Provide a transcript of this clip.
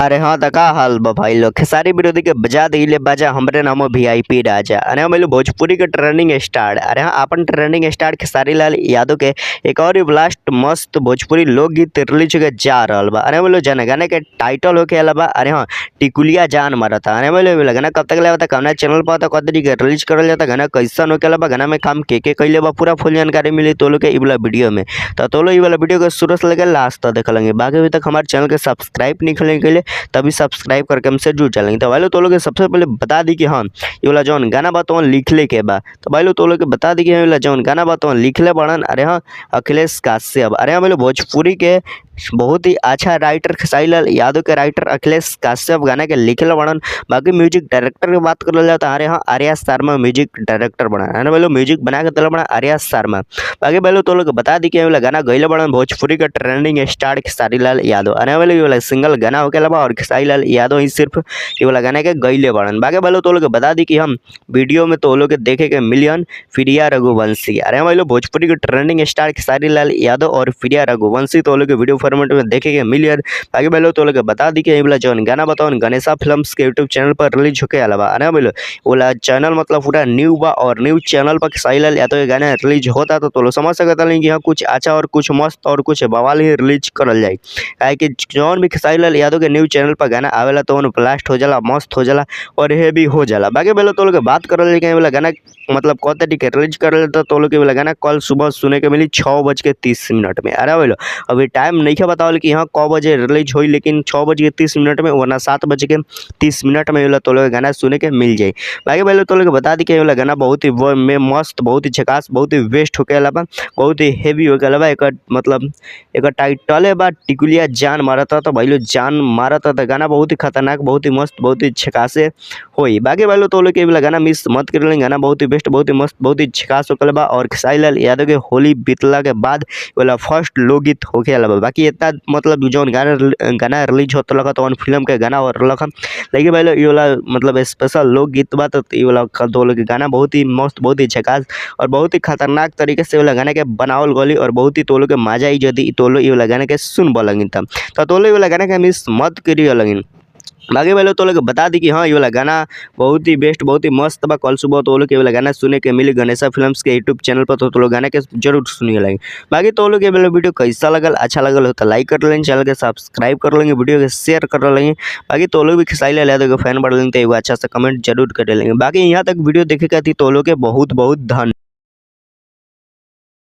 अरे हाँ त का हाल बा भाई लोग। खेसारी विरोधी के बजा दिले बाजा, हमरे नामो वीआईपी राजा। अरे हम भोजपुरी के ट्रेंडिंग स्टार। अरे हाँ, अपन ट्रेंडिंग स्टार खेसारी लाल यादव के एक और ब्लास्ट मस्त भोजपुरी लोकगीत रिलीज होके जा रहल बा। अरे बोलो जन गाने के टाइटल होके आला बा। अरे हाँ, टिकुलिया जान मारता। अरे बोलो गाना कब तक ले कौना चैनल पर आता, कब तरीके रिलीज करल जाता, गाना कैसन होके आला बा, गाना में काम के कैले बा, पूरा फुल जानकारी मिली तो लोग के इ वाला वीडियो में। तो लोग इ वाला वीडियो के शुरू से लेकर लास्ट तक देख लेंगे। बाकी अभी तक हमारे चैनल के सब्सक्राइब नहीं करेंगे तभी सब्सक्राइब करके हमसे जुड़ चलेंगे। तो भाई लोग तो लोग सबसे पहले बता दी कि हाँ ये वाला जौन गाना बा तो लिखले के बा। तो भाई लोग तो लोग बता दी कि ये वाला जौन गाना बा तो लिखले बड़न। अरे हाँ, अखिलेश काश्यप। अरे हाँ भाई भोजपुरी के बहुत ही अच्छा राइटर खेसारी लाल यादव के राइटर अखिलेश काश्यप गाना के लिखले बड़न। बाकी म्यूजिक डायरेक्टर की बात करल जाए तो अरे हाँ, आर्या शर्मा म्यूजिक डायरेक्टर बना। अरे भाई म्यूजिक बना के दिल बना आर्या शर्मा। बाकी भाई तो लोग बता दी कि ये वाला गाना गईले बड़न भोजपुरी के ट्रेंडिंग स्टार खेसारी लाल यादव। अरे भाई ये वाला सिंगल गाना होके अलावा और खेसारी लाल यादव ही सिर्फ ये वाला गाना के गईले बड़न। बाकी भाई तो लोग बता दी कि हम वीडियो में तो लोग देखे के मिलियन प्रिया रघुवंशी। अरे भाई लोग भोजपुरी के ट्रेंडिंग स्टार खेसारी लाल यादव और प्रिया रघुवंशी तो लोग वीडियो फॉर्मेट में देखे के मिलियन। बाकी भाई लोग तो लोग बता दी कि ये वाला जौन गाना बताओ गणेशा फिल्म्स के यूट्यूब चैनल पर रिलीज होके अलावा। अरे भाई वाला चैनल मतलब पूरा न्यू बा और न्यू चैनल पर खेसारी लाल यादव के गाना रिलीज होता तो लोग समझ सकता नहीं कि हाँ कुछ अच्छा और कुछ मस्त और कुछ बवाल ही रिलीज करल जाए। काहे कि जौन भी खेसारी लाल यादव के न्यू चैनल पर गाना आवेला तो ब्लास्ट हो जाला, मस्त हो जाला और हेवी हो जाला। बाकी भाई तो लोग बात करल जाए वाला गाना मतलब कौ तारीख रिलीज करल जाता तो लोग वाला गाना कल सुबह सुने के मिली 6:30 में। अरे भाई अभी टाइम नहीं है बतावल कि यहाँ कौ बजे रिलीज हुई, लेकिन 6:30 में वरना 7:30 में वाला तो लोग गाना सुने के मिल जाए। बाकी भाई तो लोग बता दी कि वाला गाना बहुत ही में मस्त, बहुत ही झकास, बहुत ही वेस्ट होके अलावा बहुत ही हेवी होके अलावा एक मतलब एक टाइटल बा टिकुलिया जान मारता। तो भाई लोग जान मारता तो गाना बहुत ही खतरनाक, बहुत ही मस्त, बहुत ही झकासे होई। बाकी भाई लोग तो लोग के गाना मिस मत कर, गाना बहुत ही बेस्ट, बहुत ही मस्त, बहुत ही झकास होके बा और खेसारी लाल यादव के होली बीतला के बाद वाला फर्स्ट लोकगीत होके अलावा। बाकी इतना मतलब जौन गाना गाना रिलीज होता लगा तो फिल्म के गाना और लगा, लेकिन भाई लोग ये वाला मतलब स्पेशल लोकगीत बा तो ये वाला तो लोग गाना बहुत ही मस्त, बहुत ही झकास और बहुत ही खतरनाक तरीके से वाला गाना के बनावल गली और बहुत ही तो लोग के मजा आई यदि तो लोग ये वाला गाना के सुन लगिन तब तो लोग ये वाला गाना के मिस मत करिए लगिन। बाकी भाई लोग तो लोग बता दी कि हाँ ये वाला गाना बहुत ही बेस्ट, बहुत ही मस्त बा। कल सुबह तो लोग ये वाला गाना सुने के मिली गणेशा फिल्म्स के यूट्यूब चैनल पर, तो लोग गाना के जरूर सुनिए लगे। बाकी तो लोग ये वाला वीडियो कैसा लगल, अच्छा लगल हो तो लाइक कर लेंगे, चैनल के सब्सक्राइब कर लेंगे, वीडियो के शेयर कर लेंगे। बाकी तो लोग भी खेसारी लाल यादव के फैन बढ़ लेंगे तो एगो अच्छा सा कमेंट जरूर कर लेंगे। बाकी यहाँ तक वीडियो देखे के तो लोग के बहुत बहुत धन्यवाद।